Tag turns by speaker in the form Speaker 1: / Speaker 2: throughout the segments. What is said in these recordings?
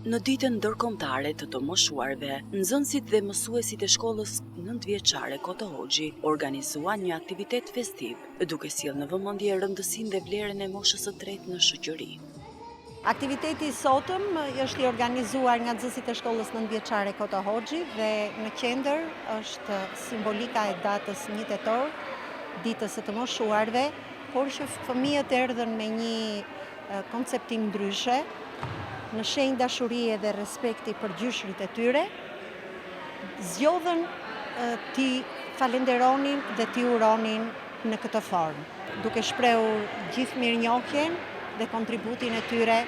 Speaker 1: Në Ditën Ndërkombëtare të të Moshuarve, nxënësit dhe mësuesit e shkollës nëntëvjeçare Koto Hoxhi organizuan një aktivitet festiv, duke sjellë në vëmendje rëndësinë dhe vlerën e moshës së tretë në shoqëri.
Speaker 2: Aktiviteti i sotëm është i organizuar nga nxënësit e shkollës nëntëvjeçare Koto Hoxhi dhe në qendër është simbolika e datës një tetor, Ditës së të Moshuarve, por që fëmijët erdhën me një konceptim ndryshe, në shenjë dashurie dhe respekti për gjyshërit e tyre, zgjodhën t'i falenderonin dhe t'i uronin në këtë formë, duke shprehur gjithë mirënjohjen dhe kontributin e tyre,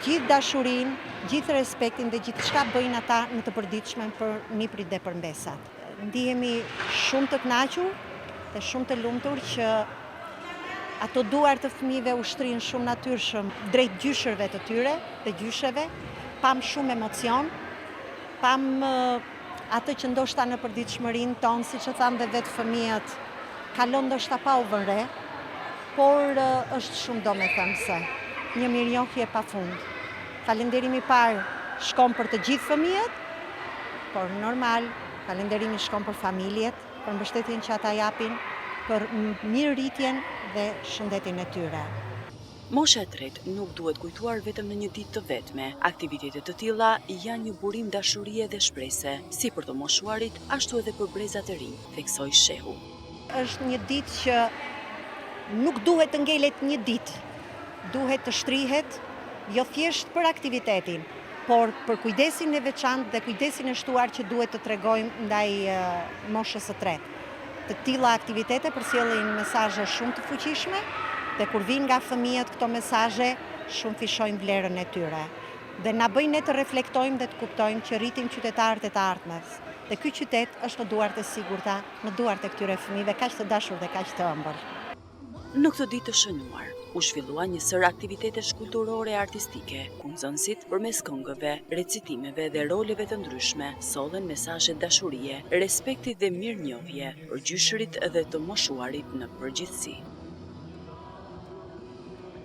Speaker 2: gjithë dashurinë, gjithë respektin dhe gjithçka bëjnë ata në të përditshmen për nipërit dhe për mbesat. Ndihemi shumë të kënaqur dhe shumë të lumtur që Ato duar të fëmijëve u shtrinë shumë natyrshëm drejt gjyshërve të tyre dhe gjysheve, pamë shumë emocion, pamë atë që ndoshta në përditshmërinë tonë, siç e thanë dhe vetë fëmijët, kalon ndoshta pa u vënë re, por është shumë domethënëse. Një mirënjohje pa fund. Falënderimi i parë shkon për të gjithë fëmijët, por normal, falënderimi shkon për familjet, për mbështetjen që ata japin për mirërritjen dhe shëndetin e
Speaker 1: tyre. Mosha e tretë nuk duhet kujtuar vetëm në një ditë të vetme. Aktivitete të tilla janë një burim dashurie dhe shprese, si për të moshuarit, ashtu edhe për brezat e rinj, theksoi Shehu.
Speaker 2: Është një ditë që nuk duhet të ngelet një ditë, duhet të shtrihet jo thjesht për aktivitetin, por për kujdesin e veçantë dhe kujdesin e shtuar që duhet të tregojmë ndaj moshës së tretë. Të tilla aktivitete përcjellin mesazhe shumë të fuqishme dhe kur vijnë nga fëmijët këto mesazhe shumëfishojnë vlerën e tyre dhe na bëjnë ne të reflektojmë dhe të kuptojmë që rritim qytetarët e të ardhmes dhe ky qytet është në duart e sigurta, në duart e këtyre fëmijëve kaq të dashur dhe kaq të ëmbël.
Speaker 1: Në këtë ditë të shënuar, u zhvilluan një sërë aktivitetesh kulturore e artistike, ku nxënësit, përmes këngëve, recitimeve dhe roleve të ndryshme, sollën mesazhe dashurie, respekti dhe mirënjohje për gjyshërit dhe të moshuarit në përgjithësi.